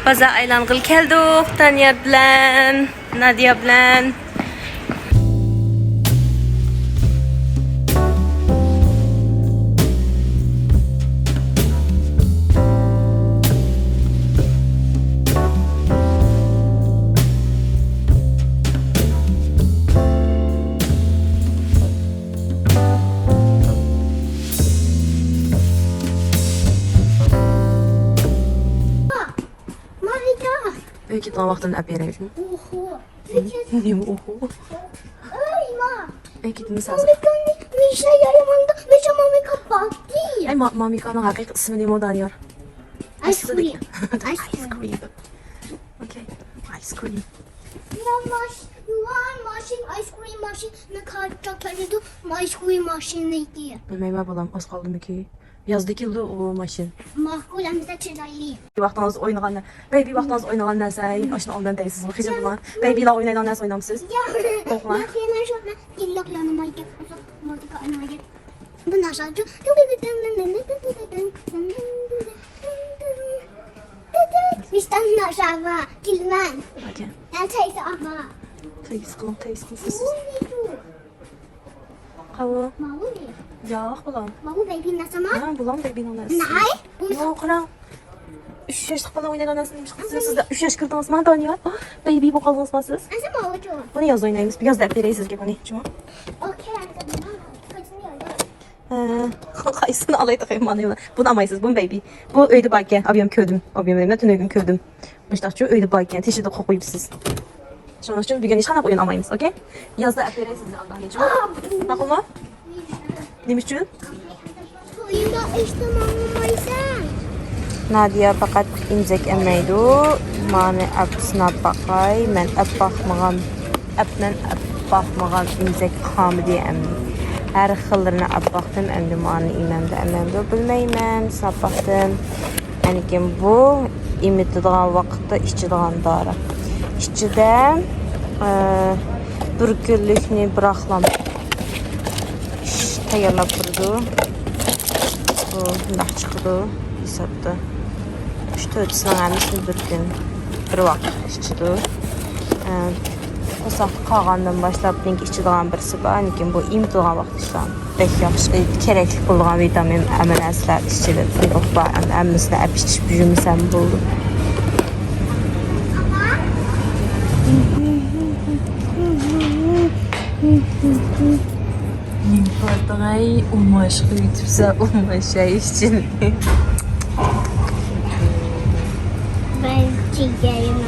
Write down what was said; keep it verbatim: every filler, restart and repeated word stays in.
بازار ئايلانغىلى كەلدۇق دانىيار بىلەن، نادىيە بىلەن. مامىكا. ئۆيگە كېتىدىغان ۋاقتىمدا ئەپ بېرەي. ئوھو. نېمە ئوھو؟ ئۆي، ما. ئۆيگە كېتىمىز ھازىر. مامىكا، مىشا يايماندا، مىشا مامىكا باتتى. ئەي، ما-، مامىكانىڭ ھەقىقىي ئىسمى نېمە، دانىيار؟ ئايسكرىم. ئايسكرىم. ئوكەي. ئايسكرىم. يا ماش-، يا ماشىنا، ئايسكرىم ماشىنا قاچان كېلىدۇ؟ ئايسكرىم ماشىنىكى. بىلمەيمەن بالام، ئاز قالدىمىكى. يازدا كېلىدۇ ئۇ ماشىنا. ماقۇل، ئەمدى چىدايلى. ۋاقتىڭىزدا ئوينىغان، بەيبى ۋاقتىڭىزدا ئوينىغان نەرسە، ئاشۇنى ئالدىم دەيسىزمۇ؟ خىجىل بولغان. بەيبىلەر ئوينايدىغان نەرسە ئوينامسىز؟ ياق. توقلا. ياق، يەنە شۇ، ئىللىق يانىمايدۇ. ئۇزاق مۇزىكا ئوينايدۇ. بۇ ناشاجۇ. ۋىجدان ناشاما، كىلمەن. ئوكەي. يا تەيسى ئاغا. تەيس قىلىڭ، تەيس قىلىڭ سىز. بۇ نېچۇ؟ قاۋۇ. ماۋۇ نېچۇ؟ ياق، بۇلام. ماۋۇ بەيبى ناشاما؟ ھە، بۇلام بەيبىنىڭ نەرسىسى. ناي. ياق، قاراڭ. ئۈچ ياشلىق بالا ئوينايدىغان نەرسىنى نېمە قىلىسىز؟ سىز ئۈچ ياشقا كىردىڭىزما، دانىيار؟ بەيبى بولۇپ قالدىڭىزما سىز؟ ئەسلى ماۋۇ چۇ. بۇنى يازدا ئوينايمىز. يازدا ئەپ بېرەي سىزگە بۇنى. چۇ. ئوكەي، ئەمدى بۇنى. ھە، قايسىنى ئالاي تېخى مانا؟ بۇنى ئالمايسىز، بۇ بەيبى. بۇ ئۆيدە بار ئىكەن، ئابىيام كۆردۈم. ئابىيام مەن تۈنۈگۈن كۆردۈم. مۇشتاق چۇ، ئۆيدە بار ئىكەن، تېشىدا قويۇپ قويۇپسىز. شۇنىڭ ئۈچۈن بۈگۈن ھېچقانداق ئويۇن ئالمايمىز، ئوكەي؟ يازدا ئەپ بېرەي سىزنى ئالدىڭىزچۇ. ماقۇلمۇ؟ نېمە ئۈچۈن؟ تويۇمدا ئىشتىن ئاڭلىمايسەن. نادىيە پەقەت ئېمىزەك ئەمەيدۇ. مانى ئەپ سىناپ باقاي. مەن ئەپ باقمىغان، ئەپ مەن ئەپ باقمىغان ئېمىزەك قالمىدى ئەمدى. ھەر خىللىرىنى ئەپ باقتىم، ئەمدى مانى ئېمەمدۇ، ئەمەمدۇ بىلمەيمەن. سىناپ باقتىم. يەنىكىن بۇ ئېمىتىدىغان ۋاقىتتا ئىچىدىغان دارى. ئىچىدە، ئە، بىر كۈنلۈكنى بىراقلام تەييارلاپ تۇرىدۇ. بۇ مۇنداق چىقىدۇ ھېسابتا. ئۈچ تۆتىسىنىڭ ھەممىسىنى بىر كۈن، بىر ۋاقىت ئىچىدۇ. ئە، قورساقتا قالغاندىن باشلاپ، لېكىن ئىچىدىغان بىرسى بار، لېكىن بۇ ئېمىتىدىغان ۋاقىتتا ئىچىدىغان بەك ياخشى، كېرەكلىك بولىدىغان ۋىتامىن، ھەممە نەرسىلەر ئىچىدە تولۇق بار. ئەمدى ھەممىسىنى ئەپ ئىچىپ يۈرمىسەم بولدى. نېمە قىلاتتىڭ ئەي؟ ئۇماش قىلىۋېتىپسەن، ئۇماش ئەي ئىچىنى. بەلكى يەيمەن.